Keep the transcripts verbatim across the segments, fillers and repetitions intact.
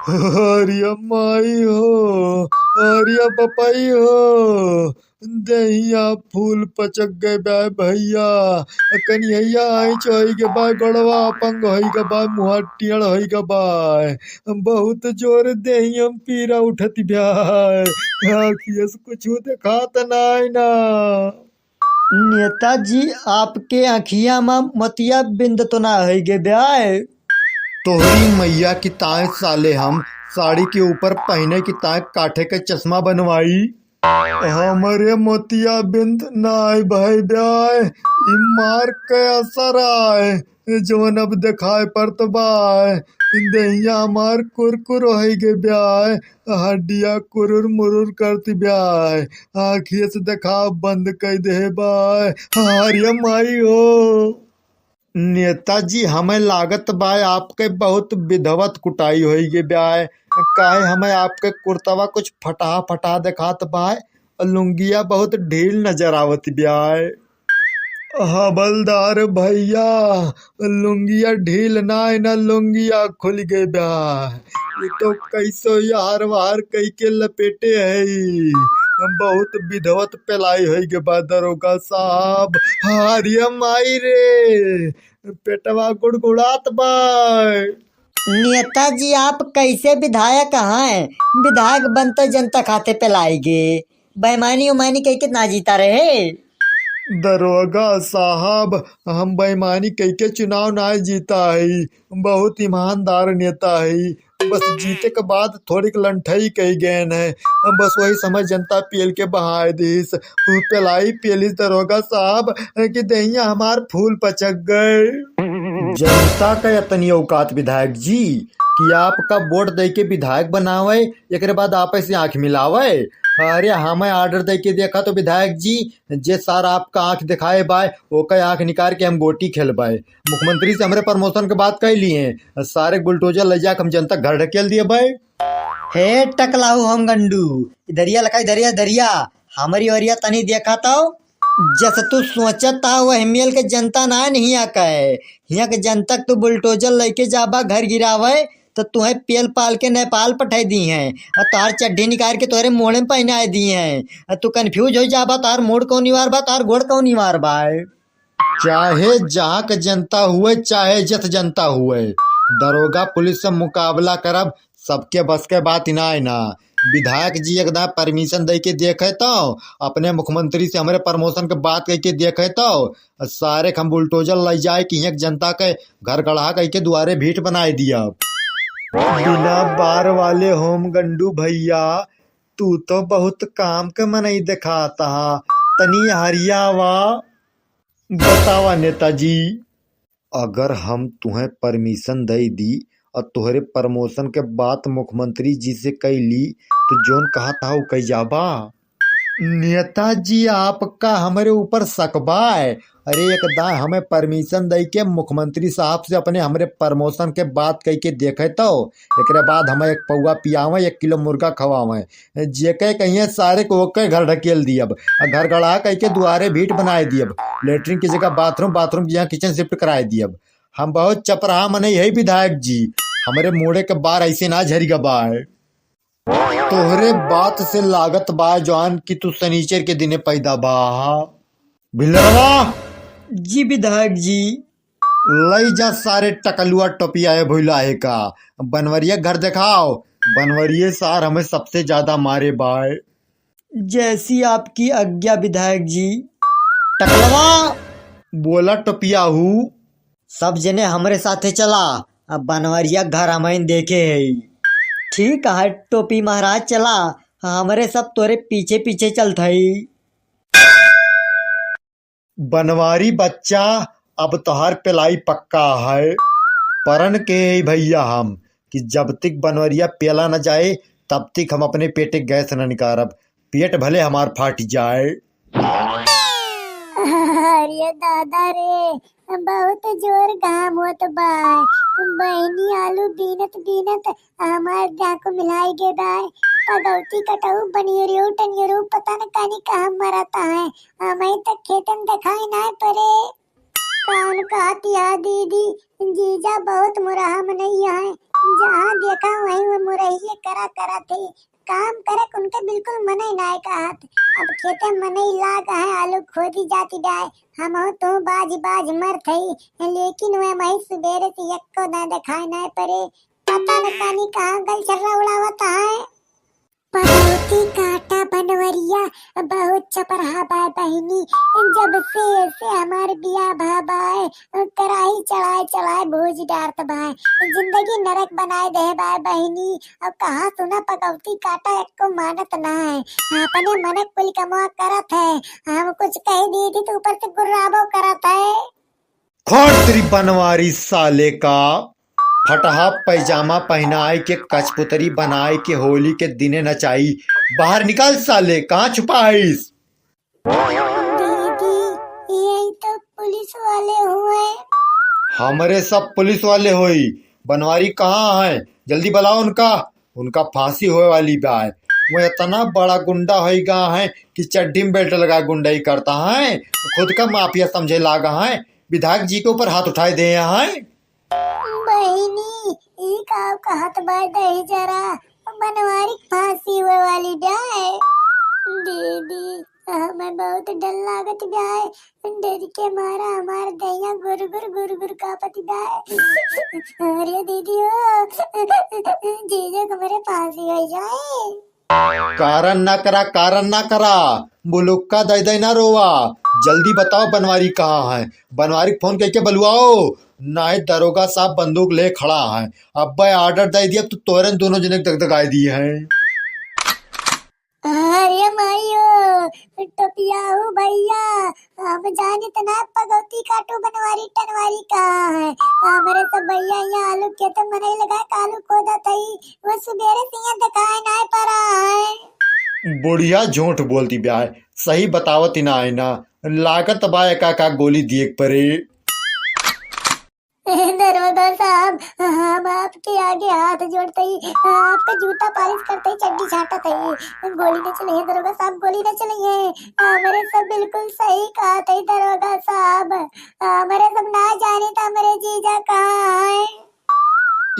अरे माई हो, अरे बपई हो, देहिया फूल पचक गए बा भैया। कनिहैया आँच होई गे बा, गोड़वा अपंग होई गे बा, मुँहा टेढ़ होई गे बा। बहुत जोर देहिया में पीरा उठत बा। आँखिया से कुछ देखात नाई ना। नेताजी, आपके आँखिया मा मोतिया बिंद तो ना होई गे ब्याय? तोहरी मैया की ताए साले हम साड़ी के ऊपर पहिने की ताए काठे के चश्मा बनवाई। हमरे मोतिया बिंद नाई भई ब्याय, ई मार के असर आय। जवन अब देखाए पड़त बाय, देहिया हमार कुरकुर होई गे ब्याय, हड्डिया कुरुर मुरुर करत ब्याय, आँखिए से देखाव बंद कई देहे बाय। अरे माई हो। नेताजी, हमें लागत बाय आपके बहुत विधवत कुटाई होई गे ब्याय, काहे हमें आपके कुर्तवा कुछ फटहा फटहा देखात बाय, लुंगिया बहुत ढील नजर आवत ब्याय। हवलदार भैया, लुंगिया ढील नाय ना, लुंगिया खुल गे बा। ये तो कैसो यार वार कई के लपेटे है। बहुत विधवत पेलाई होई गे बा दरोगा साहब। अरे माई रे, पेटवा गुड़गुड़ात बा। नेताजी, आप कैसे विधायक हैं? विधायक बनते जनता खाते पेलाई गे। बेईमानी उमानी कई के ना जीता रहे। दरोगा साहब, हम बेईमानी कई के चुनाव ना जीता है, बहुत ईमानदार नेता है। बस जीते के बाद थोड़ी लंठई कई गए हैं, बस वही समय जनता पेल के बहाए दिस। उ पेलाई पेलिस दरोगा साहब कि दहिया हमार फूल पचक गए। जनता का इतनी औकात विधायक जी कि आपका वोट दे के विधायक बनावे, एकरे बाद आपस से आँख मिलावे। अरे, हमें order दे के देखा तो विधायक जी, जे सार आपका आँख दिखाए बाय, ओकर आँख निकाल के हम गोटी खेलबाय। मुख्यमंत्री से हमरे promotion के बात कह लिए, सारे बुलडोजर ले जाके हम जनता घर ढकेल दिए बाय। हे टकलाहू होम गंडू, इधरिया लखा, इधरिया, इधरिया, हमरी ओरिया तनी देखा तो। जस तू सोचत हा, वह मेल के जनता ना नहीं आका है। हियाँ के जनता के तू बुलडोजर लेके जाबा घर गिरावे, तो तुहे पेल पाल के नेपाल पठाई दी हैं, और तार चड्ढी निकाल के तोरे मोड़े में पहनाए दी हैं, और तू confuse हो जाबा, तार मोड़ कौन निवार बा, तार गोड़ कौन निवार बा। चाहे जहाँ के जनता हुए, चाहे जत जनता हुए, दरोगा पुलिस से मुकाबला करब, सबके बस के बात ना है ना। विधायक जी एक दाए permission दे के देखे तो, अपने मुख्यमंत्री से हमरे promotion के बात कह के देखे तो, सारे के हम बुलडोजर ले जाए कि एक जनता के घर गढ़ा कह के दुआरे भीट बनाए दिया। बिना बार वाले होम गंडू भैया, तू तो बहुत काम के मनई देखात हा, तनी हरियावा। बतावा नेताजी। अगर हम तुहें permission दई दी और तोहरे promotion के बात मुख्यमंत्री जी से कैली, तो जोन कहत हा उ कई जाबा? नेताजी, आपका हमरे ऊपर शक बा? अरे, एक दाए हमें permission दई के मुख्यमंत्री साहब से अपने हमरे promotion के बात कई के देखे तो, एकरे बाद हमें एक पौवा पियावे, एक किलो मुर्गा खवावे। जेके कहिए सारे को ओके घर ढकेल दियब, आ घर गढ़ा कह के दुआरे भीट बनाए दियब, लेटरिन की जगह बाथरूम, बाथरूम की जगह kitchen shift कराए दियब। हम बहुत चपराहा मनई है विधायक जी, हमरे मोड़े के बार ऐसे ना झरी गबा है। तोहरे बात से लागत बा जवान कि तू शनिचर के दिने पैदा बा। भिलरवा। जी विधायक जी। लई जा सारे टकलुआ टोपिया है भुलाए का, बनवरिया घर देखाओ। बनवरिये सार हमें सबसे ज्यादा मारे बाय। जैसी आपकी आज्ञा विधायक जी। टकलवा। बोला टोपिया हूँ। सब जने हमरे साथे चला, अब बनवरिया घर हमें देखे है। ठीक है टोपी महाराज, चला, हमरे सब तोरे पीछे पीछे चलत हई। बनवारी बच्चा, अब तोहार पेलाई पक्का है। परन के ही भैया हम कि जब तक बनवरिया पेला न जाए, तब तक हम अपने पेटे गैस न निकारब। पेट भले हमार फाट जाए। अरे दादा रे, बहुत जोर घाम होत बा। बहिनी आलू बीनत बीनत हमार डाकू मिलाई गे बाय। पगौती कटऊ बनियरू टनियरू पता न कानी कहाँ मरत है। हमें तक खेतन देखाई ना पड़े। कौन कहती है दीदी, जीजा बहुत मुरहा मनई है। जहाँ देखा वहीं वो मुरहिये करा करत है। काम करे उनके बिल्कुल मनई नाय कहत। अब खेते मनई लाग है, आलू खोदी जाती बाय। हमहू तू बाज बाज मरत हई, लेकिन वह मही सुबेरे से यक्को ना देखाय नाय परे। पता न कानी कहाँ गल छर्रा उड़ावत है। पगौती काटा बनवरिया बहुत चपरहा बाय बहिनी। जब से, से हमार बियाह भा बाय, कराही चढ़ाए चढ़ाए भूज डारत बाय। जिंदगी नरक बनाए दे बाय बहिनी। अब कहाँ सुना पगौती काटा एको मानत ना है। अपने मनक कुल कमवा करत है। हम कुछ कह दी थी तो ऊपर से गुर्राबो करत है। खोड़ तेरी बनवारी साले का, फटहा पैजामा पहनाए के, कचपुतरी बनाए के, होली के दिने नचाई। बाहर निकाल साले, कहाँ छुपा हईस? दीदी, यही तो पुलिस वाले हुए। हमरे सब पुलिस वाले होई। बनवारी कहाँ है? जल्दी बुलाओ उनका। उनका फांसी होए वाली बा है। वो इतना बड़ा गुंडा होई गा है कि चड्ढी में बेल्ट लगा गुंडई करता है, खुद का माफिया समझे लागा है, विधायक जी के ऊपर हाथ उठाए दे हैं। बहिनी, ई का कहत बा दही जरा, बनवारी के फांसी होए वाली बा है। दीदी, हमें बहुत डर लागत बा है, डर के मारा हमार दहिया गुर गुर गुर गुर कांपत बा है। अरे दीदी हो, जीजा के हमरे फांसी हो जाए। कारण ना करा, कारण ना करा, बुलुक्का दे दे ना रोवा। जल्दी बताओ बनवारी कहाँ है? बनवारी के फोन करके बुलवाओ, नाहीं दरोगा साहब बंदूक ले खड़ा है। अब्बे ऑर्डर दे दिया तो तोरन दोनों जने दगदगाए दिए हैं। अरे माइयो, टोपियाऊ भैया, हम जानित ना पगौती काटू बनवारी टनवारी कहाँ है। हमरे सब भैया यहाँ आलू खेत मनई लगा के आलू खोदत हई, वो सुबेरे से यहाँ देखाए नाय पड़ा है। बुढ़िया झूठ बोलती बा है, सही बतावत ही ना है ना। लागत बा एका का गोली दिए के परे। दरोगा साहब, हम आपके आगे हाथ जोड़त ही, आपका जूता पालिश करत ही, चड्डी छाटत ही। गोली न चलइहे दरोगा साहब, गोली न चलइहे। हमरे सब बिल्कुल सही कहत ही दरोगा साहब, हमरे सब ना जानित हमरे जीजा कहाँ है।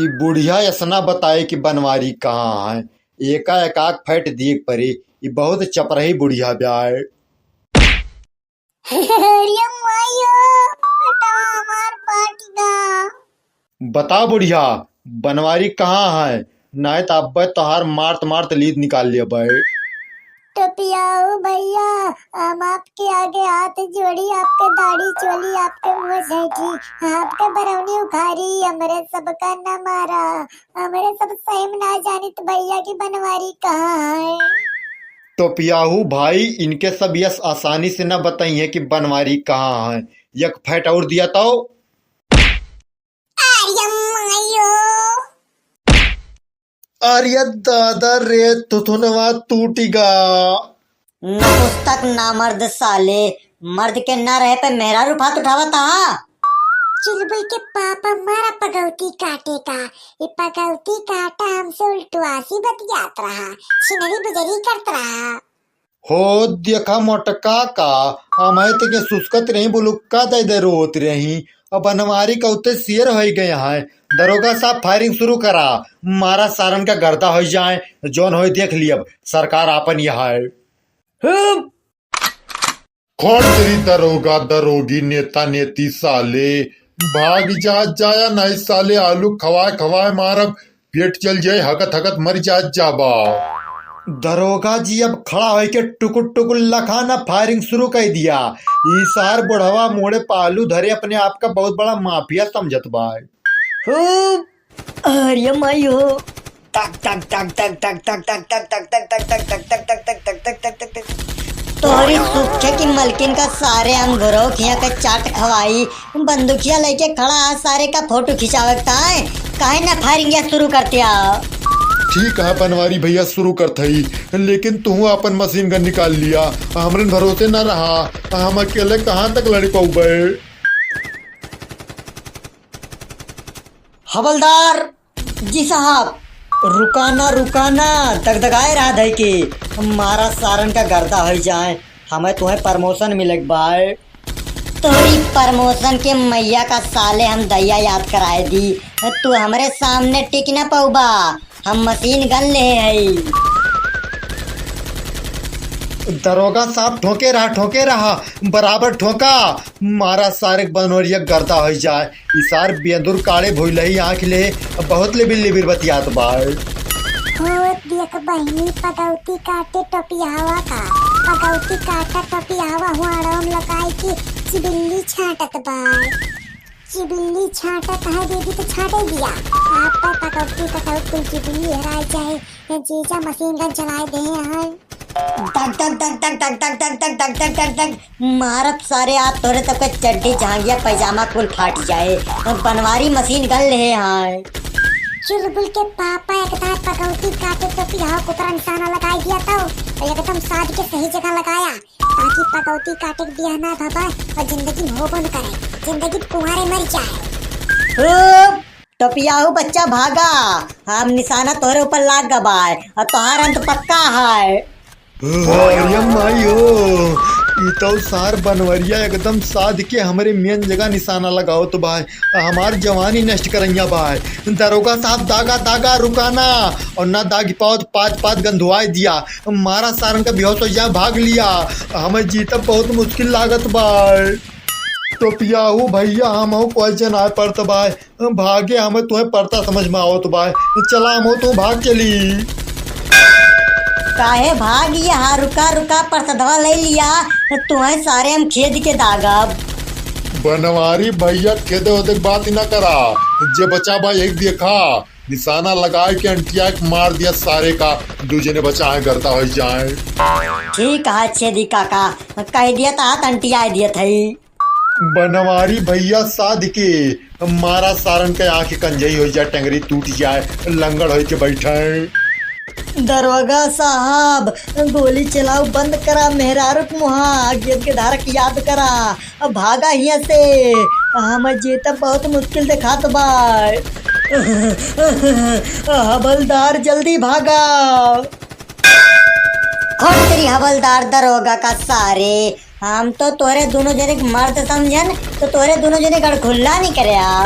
ई बुढ़िया ऐसना बताए कि बनवारी कहाँ है, एका एकाक फैट दिए के परे। ई बहुत चपरही बुढ़िया बा है। अरे मायो, बेटवा हमार फाट गा। बता बुढ़िया, बनवारी कहाँ है? नाहीं त अब्बे तोहार मारत मारत लीद निकाल लेबे। टोपियाऊ भैया, हम आपके आगे हाथ जोड़ी, आपके दाढ़ी चोली, आपके मुँह झैंकी, आपके बरौनी उखारी, हमरे सबका न मारा। हमरे सब सही में ना जानित भैया कि बनवारी कहाँ है। टोपियाहू भाई, इनके सब यस आसानी से ना बताइए कि बनवारी कहाँ है। एक फैट और दिया तो। अरे मायो। अरे दादा रे, थुथुनवा टूटी गा। नपुस्तक नामर्द साले, मर्द के ना रहे पे मेहरारू फात उठावत हा। चुलबुल के पापा मारा पगौती काटे का, ये पगौती काटा हमसे उल्टवासी बतियात रहा, छिनरी बुजरी करत रहा। हो देखा मोटका का, हमें तो के सुस्कत नहीं बुलुक्का दे दे रोत रही, अब बनवारी का उत्ते शेर होई गए हैं। दरोगा साहब firing शुरू करा, मारा सारन का गर्दा होई जाए, जौन होई देख लियब, सरकार आपन यह है। हम्म। खोड़ तेरी दरोगा, दरोगी, नेता, नेती साले, भाग जा, जाया नहीं साले, आलू खवाए, खवाए मारब, पेट चल जाए, हकत, हकत मर जा, जाबा। दरोगा जी अब खड़ा होइके टुकुर, टुकुर लखा ना firing शुरू कर दिया। ई सार बुढ़वा मोड़े पालू धरे अपने आप का बहुत बड़ा माफिया समझत बा। हम्म। अरे माई हो। टक, टक, टक, टक। तोहरी सूखे की मलकिन का सारे हम घुरौखिया के चाट खवाई। बंदूकिया लेके खड़ा है, सारे का फोटो खिंचावे के ताय। काहे ना firing या शुरू करते आ? ठीक है बनवारी भैया, शुरू करत हई, लेकिन तू आपन machine gun निकाल लिया। हमरन भरोसे ना रहा, हम अकेले कहाँ तक लड़ पाउबे। हवलदार जी साहब, रुकाना, रुकाना, दगदगाए रहा धई के, मारा सारन का गर्दा होई जाए, हमें तुम्हें promotion मिले के बाय। तोरी promotion के मैया का साले हम दैया याद कराए दी। तू हमरे सामने टिक ना पउबा, हम machine gun ले हई। दरोगा साहब, ठोके रहा, ठोके रहा, बराबर ठोका। मारा सारे बनवरिया गर्दा होइ जाए। ई सार बेंदुर काड़े भोइलही आँख ले, बहुत लिबिर लिबिर बतियात बाय। हो देख बहिनी, पगौती काटे टोपियावा का, पगौती काटा टोपियावा हुआड़ों लगाई की चिबिल्ली छाटत बाय। चिबिल्ली छाटत है दीदी तो छाटे दिया। आप पर पगौती कटौत कुल चिबिल्ली हराई जाए, ये जीजा machine gun चलाए दे हैं। दग दग दग दग दग दग दग दग दग दग दग दग। मारब सारे आज तोरे सबके चड्डी झांगिया पैजामा कुल फाट जाए। बनवारी machine gun ले आए। चुलबुल के पापा एक दांत पकौती काटे तो पिहाव कुकरा निशाना लगाई दिया तो, तो एकदम साध के सही जगह लगाया, ताकि पकौती काटे के बियाह ना भवा और जिंदगी में होबो न करे, जिंदगी कुंवारे मर जाए। ओ, टोपियाहू बच्चा भागा, हम निशाना तोहरे ऊपर लाग गबाय और तोहार अंत पक्का है। अरे माई हो, ई तो सार बनवरिया एकदम साध के हमरे मेन जगह निशाना लगावत बाय, हमार जवानी नष्ट करैया बाय। दरोगा साहब, दागा दागा, रुका ना, और ना दागी पावत पाद पाद गंधुआई दिया। मारा सारन का बेहोश हो जा, भाग लिया। हमें जीतब बहुत मुश्किल लागत बाय। टोपियाहू भैया, हमहू कोई जनाए पड़त बाय। भागे हमें तुहे परता समझ में आवत बाय। चला हमहू तू भाग चली। काहे भाग यहाँ? रुका, रुका, परसदवा ले लिया। तुहे सारे हम खेद के दागब। बनवारी भैया, खेदे वेदे के बात ही ना करा। जे बचा बा यही देखा, निशाना लगाए के अंटिया के मार दिया सारे का। दू जने बचा है, गर्दा हो जाए। ठीक है छेदी काका, कह दिया था, अंटिया दिया था। बनवारी भैया साध के मारा सारन के आँख कंजई होइ जाए, टंगरी टूट जाए, लंगड़ होइ के बैठे। दरोगा साहब, गोली चलाउ बंद करा, मेहरारू के मुहा, गेंद के धारक याद करा, अब भागा हियाँ से, हम जीतब बहुत मुश्किल देखात बा। हवलदार जल्दी भागा। हट तेरी हवलदार दरोगा का सारे, हम तो तोरे दोनों जने के मर्द समझन, तो तोरे दोनों जने गड़खुल्ला नहीं करे आ।